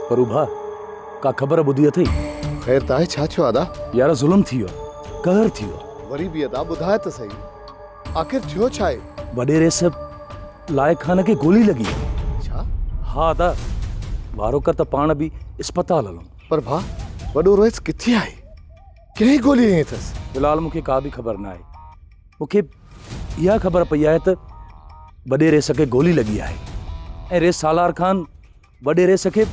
پرو ڀاء، ڪا خبر ٻڌي اٿئي؟ خير ته آهي، ڇا ٿيو ادا؟ يار ظلم ٿي ويو آهي، قهر ٿي ويو آهي. وري به ادا ٻڌاء ته سهي، آخر ٿيو ڇا آهي؟ وڏيري صاحب لائق خان کي گولي لڳي آهي. ڇا؟ ها ادا، وارو ڪر ته پاڻ به اسپتال هلون. پر ڀاء، وڏو رئيس ڪٿي آهي؟ ڪنهن گولي هنئي اٿس؟ في الحال مون کي ڪا به خبر ناهي. مون کي اها خبر پئي آهي ته وڏي ريس کي گولي لڳي آهي ۽ ريس سالار خان وڏي ريس کي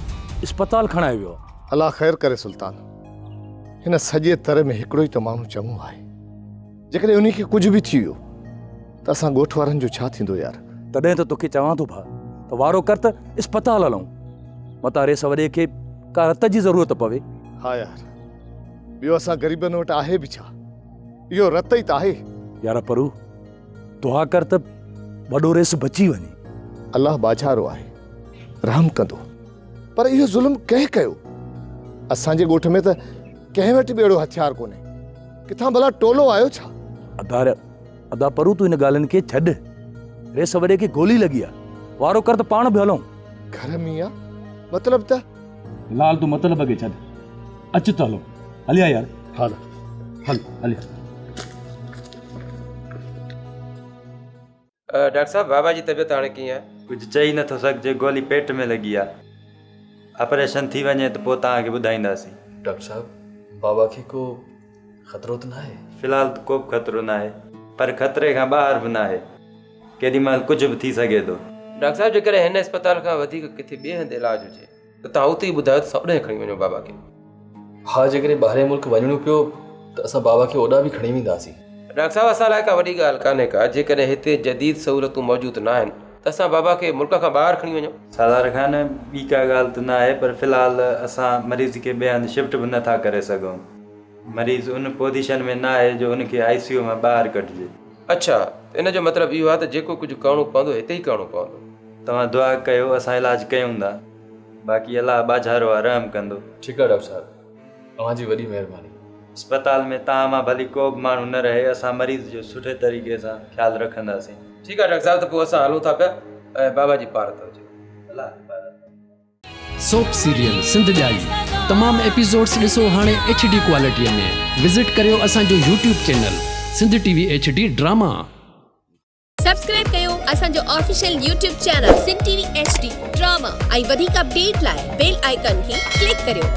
اسپتال کڻائي ويو آهي. الله خير ڪري سلطان، هن سڄي تر ۾ هڪڙو ئي ته ماڻهو چڱو آهي. جيڪڏهن انهي کي ڪجهه به ٿي ويو ته اسان ڳوٺ وارن جو ڇا ٿيندو يار؟ تڏهن ته توکي چوان ٿو ڀاء ته وارو ڪر ته اسپتال هلون، متان ريس وڏي کي ڪا رت جي ضرورت پوي. ها يار، ٻيو اسان غريبن وٽ آهي به ڇا؟ اهو رت ئي ته آهي. يار پرو، دعا ڪر ته وڏو ريس بچي وڃي. الله ٻاجهارو آهي، رحم ڪندو. پر اهو ظلم ڪنهن ڪيو؟ اسان جي ڳوٺ ۾ ته ڪنهن وٽ به اهڙو هٿيار ڪونهي. ڪٿان ڀلا ٽولو آيو ڇا؟ ادا ادا پرو تون ان ڳالهين کي ڇڏ. ريس وڏي کي گولي لڳي آ. وارو ڪر ته پاڻ به هلون. گهر ۾ آ؟ مطلب ته؟ لال تون مطلب کي ڇڏ. اچ ته هلون. هليا يار. هل هل هليا. ڊاڪٽر صاحب بابا جي طبيعت هاڻي ڪيئن آهي؟ ڪجهه چئي نٿو سگهجي گولي پيٽ ۾ لڳي آ. آپريشن ٿي وڃي ته پوء توهان کي ٻڌائينداسين. ڊاڪٽر صاحب بابا کي ڪو خطرو ته ناهي؟ في الحال ته ڪو به خطرو ناهي پر خطري کان ٻاهر به ناهي. ڪيڏي مهل ڪجهه به ٿي سگهي ٿو. ڊاڪٽر صاحب جيڪڏهن هن اسپتال کان وڌيڪ ڪٿي ٻئي هنڌ علاج هجي ته توهان اتي ئي ٻڌايو ته اسان اوڏانهن کڻي وڃون بابا کي. ها جيڪڏهن ٻاهرئين ملڪ وڃڻو پيو ته اسان بابا کي اوڏانهن به کڻي وينداسين. ڊاڪٽر صاحب اسان لاء ڪا وڏي ڳالهه ڪانهي ڪا جيڪڏهن هتي جديد سهولتون موجود ناهن ته اسان بابا کي ملڪ کان ٻاهر کڻي وڃون. سالار خان ٻي ڪا ڳالهه ته ناهي پر في الحال اسان مريض کي ٻئي هنڌ شفٽ به نٿا ڪري سگهون. مريض ان پوزيشن ۾ ناهي جو ان کي آء سي يو مان ٻاهر ڪڍجي. اڇا ته ان جو مطلب اهو آهي ته جيڪو ڪجهه ڪرڻو پوندو هتي ئي ڪرڻو پوندو. توهان دعا ڪيو اسان علاج ڪيون ٿا باقي الله ٻاجهارو آهي رحم ڪندو. ٺيڪ آهي ڊاڪٽر صاحب اوهان جي وڏي مهرباني. اسپتال ۾ توهان مان ڀلي ڪو به ماڻهو نه رهي اسان مريض جو سٺي طريقي سان خيال رکنداسين. ٺيڪ آهي ڊاڪٽر صاحب ته پوء اسان هلون ٿا پيا ۽ بابا جي پارت هجي. الله جي پارت. سوپ سيريل سنڌ ڄائي تمام ايپيسوڊس ڏسو هاڻي ايڇ ڊي ڪوالٽي ۾ وزٽ ڪريو اسان جو YouTube channel Sindh T V H D drama. Subscribe ڪيو اسان جو official YouTube channel Sindh T V H D drama ۽ وڌيڪ اپڊيٽ لاء بيل آئيڪان کي ڪلڪ ڪريو.